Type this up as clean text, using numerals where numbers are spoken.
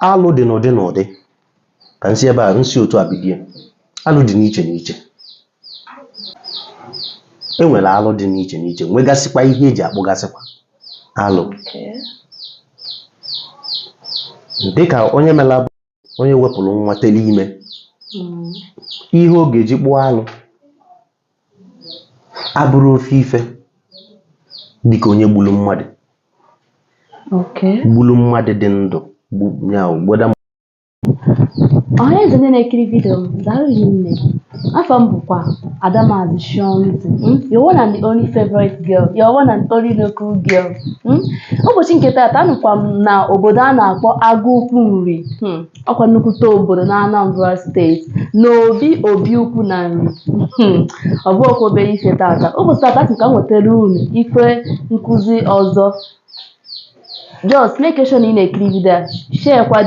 Alụ dị n'ụdị n'ụdị. Ka nsi ebe a nsi otu a bidie. Alụ dị n'iche n'iche. E nwere alụ dị n'iche n'iche, nwegasịkwa ihe eji akpụgasịkwa alụ. Dịka onye mere onye wepụrụ nwa tele ime, ihe ọ ga-eji kpụọ alụ abụrụ ofe ife dịka onye gburu mmadụ, gburu mmadụ dị ndụ, ya weda. Ọhaneze ndị na-ekiri vidiyo m, daalụ hinne. Afọ m bụkwa Adamazi Shionzi, your one and only favorite girl, your one and only local girl. Ụbọchị nke taata, anụkwa m na obodo a na-akpọ Agụukwu Nri, ọkwa nnukwute obodo na Anambra Steeti, na obi obi ukwu na Nri. Ọ bụghịkwa obere ife. Tata, ụbọchị tata, asị m ka m wetara unu ife nkụzi ọzọ. Just make sure na ị na-ekiri vidiyo a, share kwa.